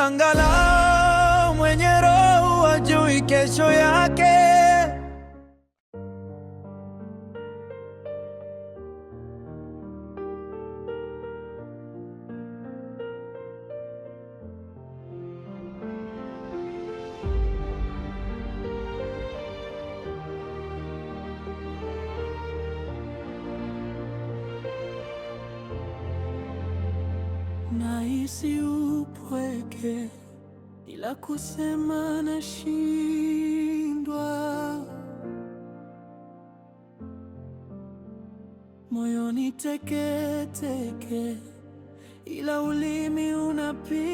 Angalau mwenye roho hajui kesho yake. Nahisi upweke, ila kusema nashindwa. Moyoni teke teke, ila ulimi unapinga.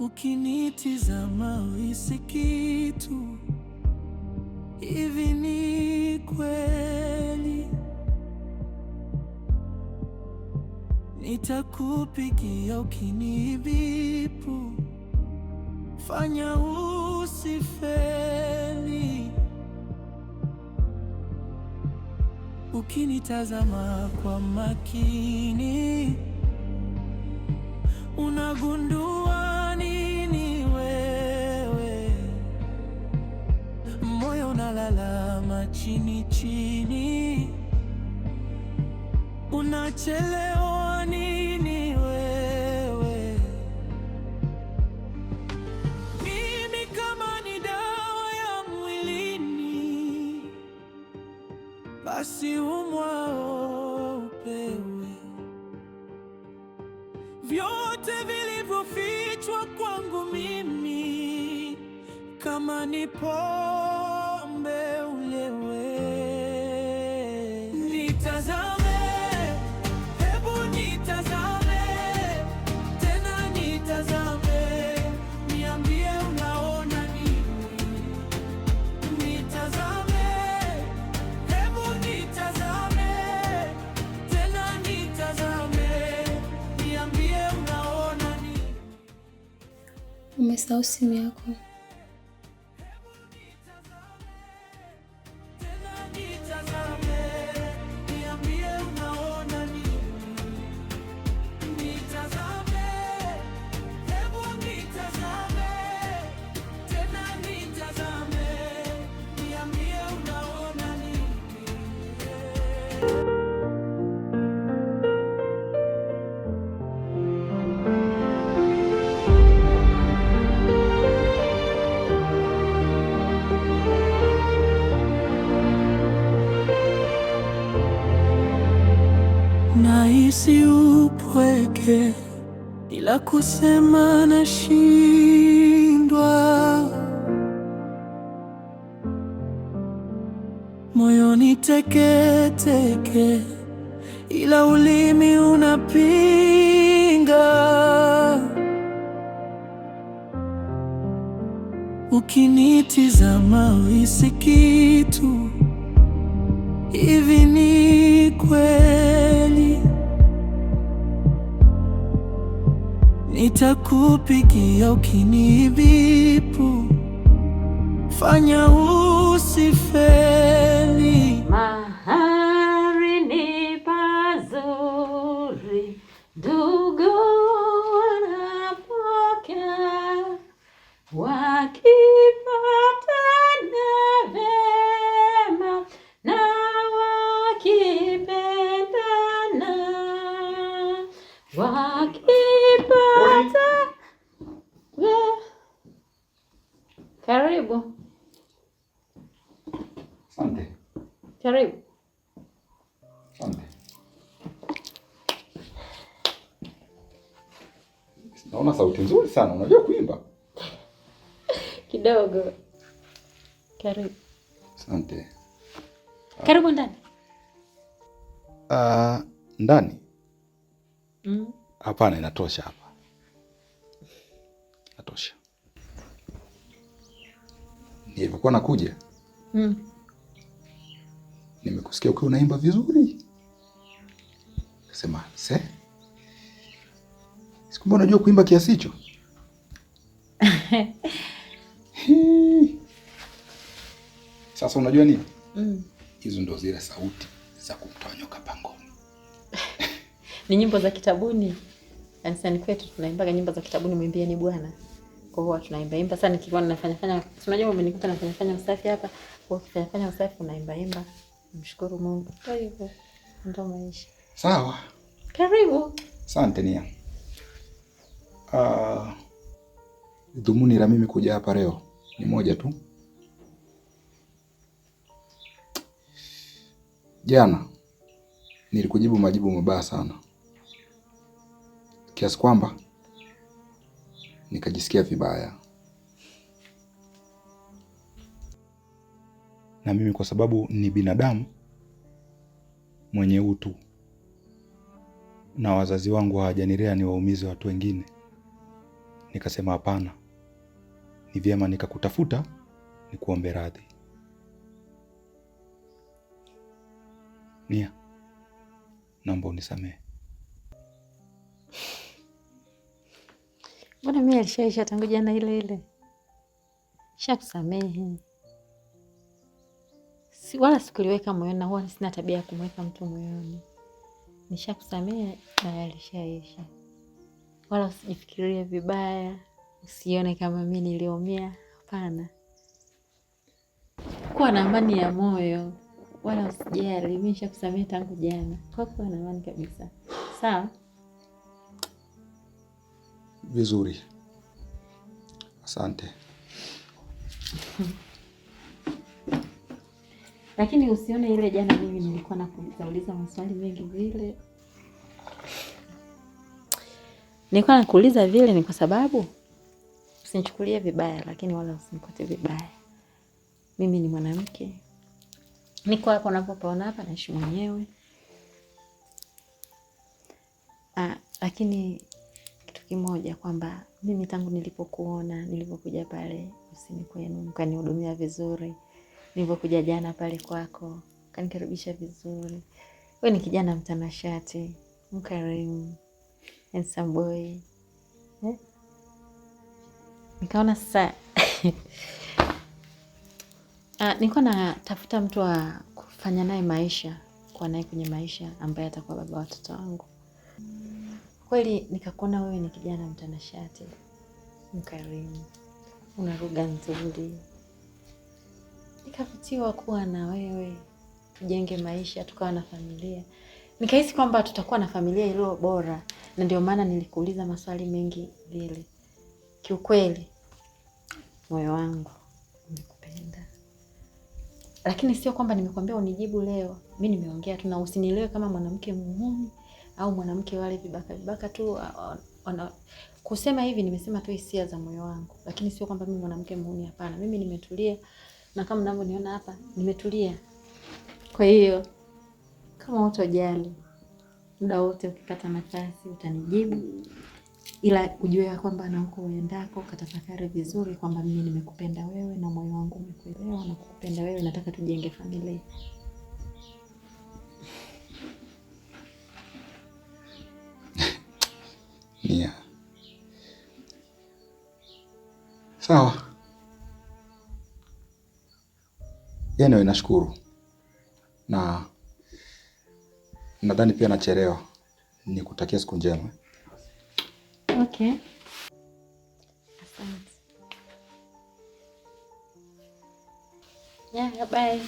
Ukinitizama uhisi kitu, hivi ni kweli? Nitakupigia ukinibipu, fanya usifeli. Ukinitazama kwa makini, unagundua nini wewe? Moyo unalalama chini chini, unachelewa nini wewe? Mimi kama ni dawa ya mwilini, basi umwao upewe. Vyote vilivyofichwa kwangu mimi, kama ni pombe ulewe. Nitazame, hebu nitazame, tena nitazame, niambie unaona nini? Nitazame, hebu nitazame, tena nitazame, niambie unaona nini? Umesahau simu yako. Tena nitazame, niambie unaona nini? Nitazame, hebu nitazame, tena nitazame, niambie unaona nini? Nahisi upweke, ila kusema nashindwa. Moyoni teke teke, ila ulimi unapinga. Ukinitizama uhisi kitu, hivi ni kweli? Nitakupigia ukinibipu, fanya usifeli. Mahali ni pazuri, ndugu wanapokaa, wakipatana vema na wakipendana, wakipata. Karibu. Asante. Karibu. Asante. Naona sauti nzuri sana, unajua kuimba? Kidogo. Karibu. Asante. Karibu ndani. Ndani? Mm. Hapana, inatosha hapa. Inatosha. Nilivyokuwa nakuja, nimekusikia ukiwa unaimba vizuri. Kasema, se? Sikumbe unajua kuimba kiasi hicho? Hii. Sasa unajua nini? Hizo ndo zile sauti za kumtoa nyoka pangoni. Ni nyimbo za kitabuni. Kanisani kwetu tunaimbaga nyimbo za kitabuni, mwimbieni Bwana. Kwa hiyo tunaimba imba sana, nikiwa ninafanya fanya, si unajua umenikuta nafanya fanya usafi hapa. Kwa hiyo ukifanya fanya usafi unaimba imba. Mshukuru Mungu. Kwa hivyo ndio maisha. Sawa. Karibu. Asante Nia. Dhumuni la mimi kuja hapa leo ni moja tu. Jana nilikujibu majibu mabaya sana kiasi kwamba nikajisikia vibaya, na mimi kwa sababu ni binadamu mwenye utu na wazazi wangu hawajanilea niwaumize watu wengine, nikasema hapana, ni vyema nikakutafuta nikuombe radhi. Nia, naomba unisamehe. Mbona mimi alishaisha tangu jana ile ile. Shakusamehe. Si, wala sikuliweka moyoni na huwa sina tabia ya kumweka mtu moyoni. Nishakusamehe na yalishaisha. Wala usijifikirie vibaya, usione kama mimi niliumia. Hapana. Kuwa na amani ya moyo, wala usijali. Mimi nishakusamehe tangu jana. Kwa kuwa na amani kabisa. Sawa? Vizuri, asante. Lakini usione ile jana mimi nilikuwa nakuuliza maswali mengi vile. Nilikuwa nakuuliza vile ni kwa sababu usinichukulie vibaya, lakini wala usinikote vibaya. Mimi ni mwanamke. Niko hapa unapopaona hapa, naishi mwenyewe. Lakini kitu kimoja kwamba mimi tangu nilipokuona, nilipokuja pale ofisini kwenu, mkanihudumia vizuri. Nilipokuja jana pale kwako, kanikaribisha vizuri. Wewe ni kijana mtanashati, mkarimu, handsome boy. Eh? Nikaona sasa nilikuwa natafuta mtu wa kufanya naye maisha, kuwa naye kwenye maisha ambaye atakuwa baba wa watoto wangu. Kweli nikakuona wewe ni kijana mtanashati, mkarimu, una lugha nzuri. Nikavutiwa kuwa na wewe, tujenge maisha, tukawa na familia. Nikahisi kwamba tutakuwa na familia iliyo bora, na ndio maana nilikuuliza maswali mengi vile. Kiukweli moyo wangu umekupenda. Lakini sio kwamba nimekuambia unijibu leo. Mimi nimeongea tu, na usinielewe kama mwanamke muhuni au mwanamke wale vibaka vibaka tu. Kusema hivi nimesema tu hisia za moyo wangu, lakini sio kwamba mimi mwanamke muhuni, hapana. Mimi nimetulia, na kama mnavyoniona hapa nimetulia. Kwa hiyo kama hutojali, muda wote ukipata nafasi utanijibu, ila ujue ya kwamba na huko uendako katafakari vizuri kwamba mimi nimekupenda wewe na moyo wangu umekuelewa na kukupenda wewe, nataka tujenge familia. Nia, sawa. Anyway, nashukuru na nadhani pia nachelewa. Nikutakia siku njema. Okay. Asante. Yeah, bye.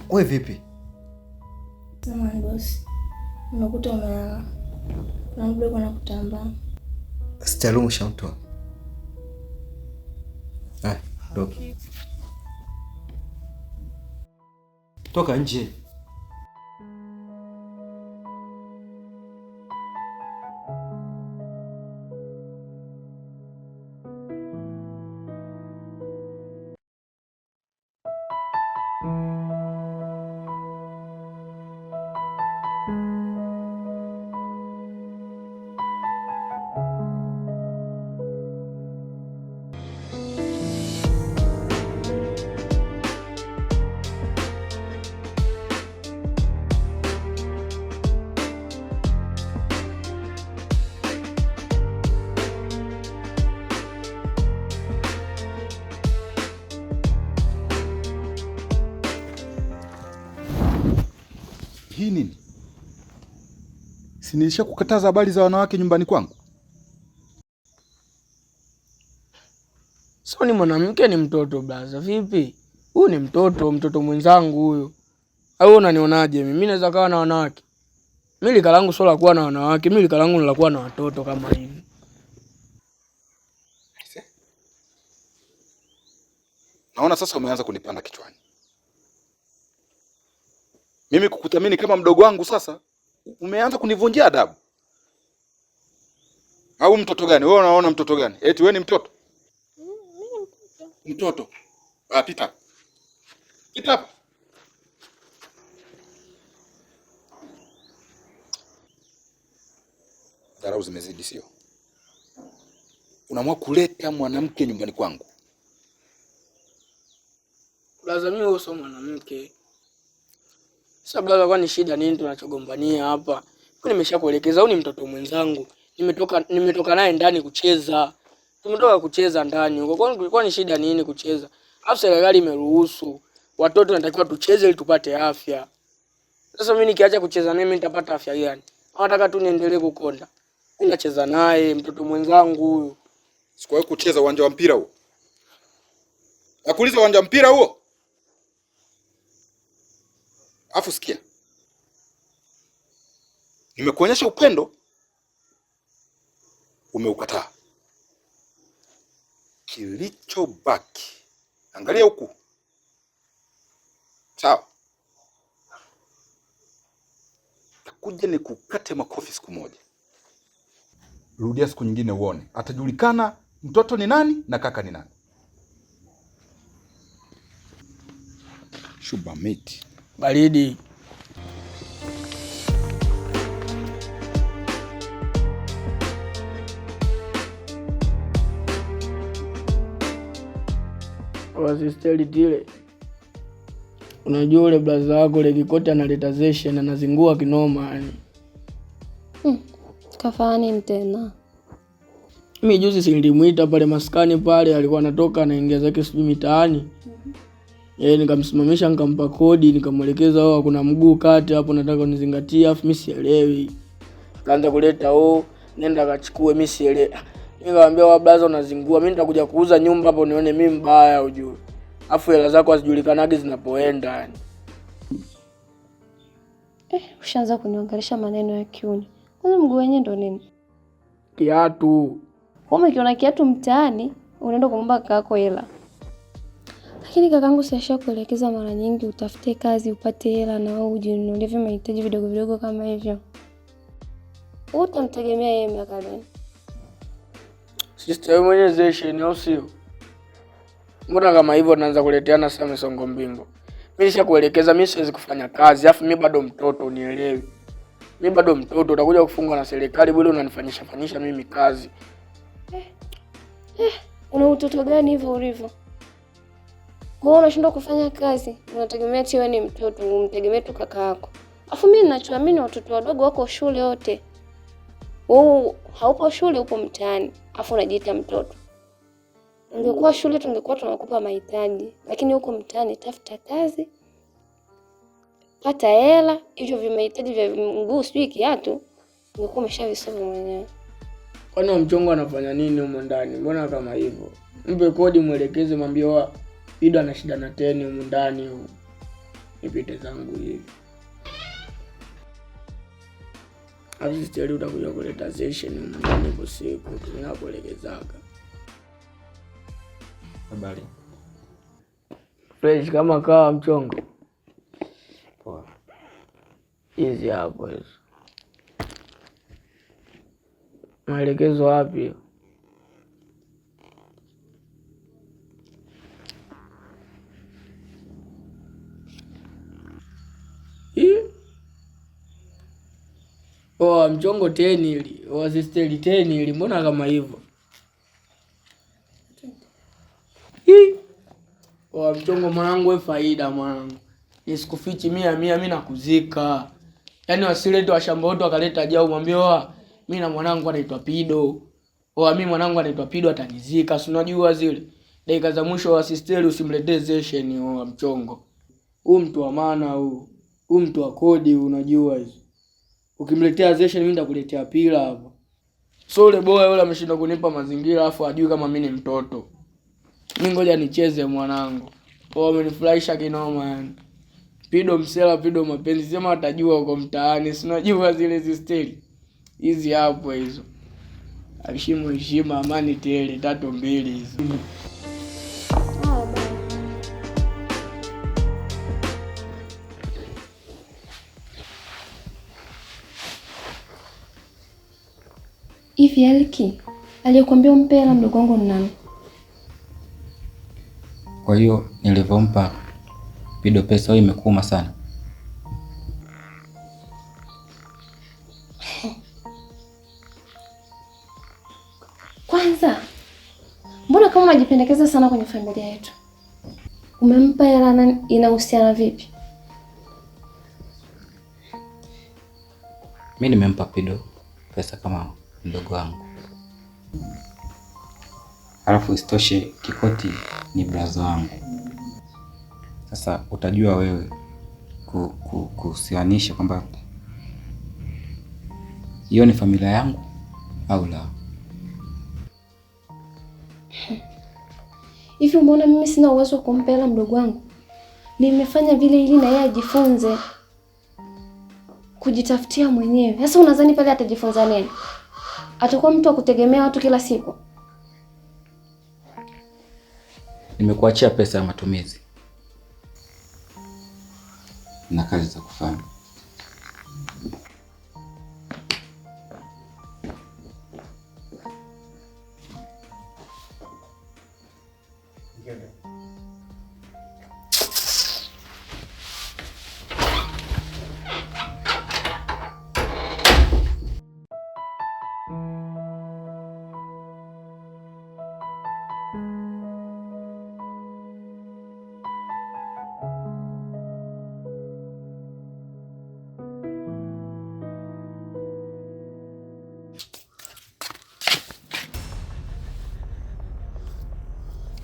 We vipi? Samahani bosi, nimekuta umelala. Kuna mdogo anakutambaa. Sitalumu shamtoa. Haya, toka. Toka nje. Hii nini? Si nilishakukataza habari za wanawake nyumbani kwangu? So ni mwanamke ni mtoto blaza, vipi? Huyu ni mtoto, mtoto mwenzangu huyu. Au unanionaje mimi? Mimi naweza kawa na wanawake. Mimi lika langu sio la kuwa na wanawake, mimi lika langu ni la kuwa na watoto kama hivi. Naona sasa umeanza kunipanda kichwani. Mimi kukuthamini kama mdogo wangu sasa umeanza kunivunjia adabu. Au mtoto gani? Wewe unaona mtoto gani? Eti wewe ni mtoto? Mimi mtoto. Mtoto. Ah, pita. Pita hapa. Dharau zimezidi, sio? Unaamua kuleta mwanamke nyumbani kwangu. Blaza, mimi wewe sio mwanamke. Sasa blaza, kwani shida nini tunachogombania hapa? Mimi nimeshakuelekeza, huyu ni mtoto mwenzangu. Nimetoka naye ndani kucheza. Tumetoka kucheza ndani huko. Kwani kulikuwa ni shida nini kucheza? Alafu serikali imeruhusu watoto wanatakiwa tucheze ili tupate afya. Sasa mimi nikiacha kucheza naye mimi nitapata afya gani? Nataka tu niendelee kukonda. Mimi nacheza naye mtoto mwenzangu huyu. Sikuwahi kucheza uwanja wa mpira huo. Nakuuliza uwanja wa mpira huo? Afu sikia. Nimekuonyesha upendo, umeukataa. Kilichobaki, angalia huku. Sawa? Takuja nikukate makofi siku moja. Rudia siku nyingine uone. Atajulikana mtoto ni nani na kaka ni nani. Shuba miti. Baridi. Wasisteli tile. Unajua ule blaza wako ule Kikoti analeta zeshen, anazingua kinoma yani. Kafanya nini tena? Mimi juzi si nilimuita pale maskani pale, alikuwa anatoka anaingia zake sijui mitaani. Nikamsimamisha nikampa kodi, nikamwelekeza oh, kuna mguu kati hapo nataka unizingatie, afu mimi sielewi. Akaanza kuleta oh, nenda kachukue, mimi sielewi. Nikamwambia wa blaza unazingua, mimi nitakuja kuuza nyumba hapo nione mimi mbaya ujue. Afu hela zako hazijulikanagi zinapoenda yani. Ushaanza kuniongelesha maneno ya kiuni. Kwanza mguu wenyewe ndo nini? Kiatu. Wewe umekiona kiatu mtaani, unaenda kumwomba kakako hela. Lakini kakangu si ashakuelekeza mara nyingi utafute kazi upate hela na wewe ujinunulie mahitaji vidogo vidogo kama hivyo. Wewe utamtegemea yeye miaka gani? Sister, wewe mwenyewe zesheni au sio? Mbona kama hivyo tunaanza kuleteana sasa misongo mbingo? Mimi nishakuelekeza mimi siwezi kufanya kazi, afu mimi bado mtoto unielewi. Mimi bado mtoto, utakuja kufungwa na serikali bure, unanifanyisha fanyisha mimi kazi. Una utoto gani hivyo ulivyo? Wewe unashindwa kufanya kazi, unategemea eti wewe ni mtoto, umtegemee tu kaka yako. Afu mimi ninachoamini watoto wadogo wako shule wote. Wewe haupo shule, upo mtaani, afu unajiita mtoto. Ungekuwa shule tungekuwa tunakupa mahitaji, lakini huko mtaani tafuta kazi, pata hela, hivyo vimahitaji vya mguu sijui kiatu, ungekuwa umeshavisoma mwenyewe. Kwani wa mchongo anafanya nini humo ndani? Mbona kama hivyo? Mpe kodi, mwelekeze, mwambie wa Ido ana shida na teni humu ndani humu. Nipite zangu hivi. Afu utakuja kuleta session ndani usiku tunakuelekezaga. Habari. Fresh kama kawa mchongo. Poa. Hizi hapo hizo. Maelekezo wapi? Oa mchongo teni ili, oa sisteli teni ili, mbona kama hivyo? Oa mchongo mwanangu, we faida mwanangu. Nisikufichi 100 mimi nakuzika. Yaani wasilete washamba wote wakaleta jau, mwambie oa mimi na mwanangu anaitwa Pido. Oa mimi mwanangu anaitwa Pido atanizika, si unajua zile. Dakika za mwisho wa sisteli usimletee session oa mchongo. Huu mtu wa maana huu. Huu mtu wa kodi unajua hizo. Ukimletea zeshen mimi nitakuletea pila hapo. So yule boy yule ameshindwa kunipa mazingira afu ajui kama mimi ni mtoto. Mimi ngoja nicheze mwanangu. Wao wamenifurahisha kinoma yani. Pido msela, Pido mapenzi, sema atajua huko mtaani, si unajua zile zisteli. Hizi hapo hizo. Heshimu heshima, amani tele, 3-2 hizo. Hivi Elki, aliyekwambia umpe hela mdogo wangu ni nani? Kwa hiyo nilivyompa Pido pesa hiyo imekuuma sana. Kwanza, mbona kama unajipendekeza sana kwenye familia yetu? Umempa hela nani, inahusiana vipi? Mimi nimempa Pido pesa kama mdogo wangu. Alafu isitoshe Kikoti ni braza wangu. Sasa utajua wewe kuhusianisha kwamba hiyo ni familia yangu au la. Hivi umeona mimi sina uwezo wa kumpa hela mdogo wangu? Nimefanya vile ili na yeye ajifunze kujitafutia mwenyewe. Sasa unadhani pale atajifunza nini? Atakuwa mtu wa kutegemea watu kila siku? Nimekuachia pesa ya matumizi na kazi za kufanya.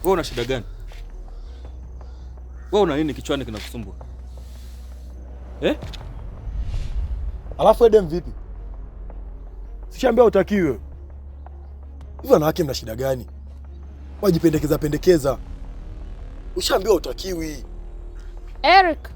Wewe una shida gani? Wewe una nini kichwani kinakusumbua? Eh? Alafu Edem vipi? Sishaambia utakiwe. Hivi wanawake mna shida gani? Wajipendekeza pendekeza. Ushaambiwa utakiwi. Eric.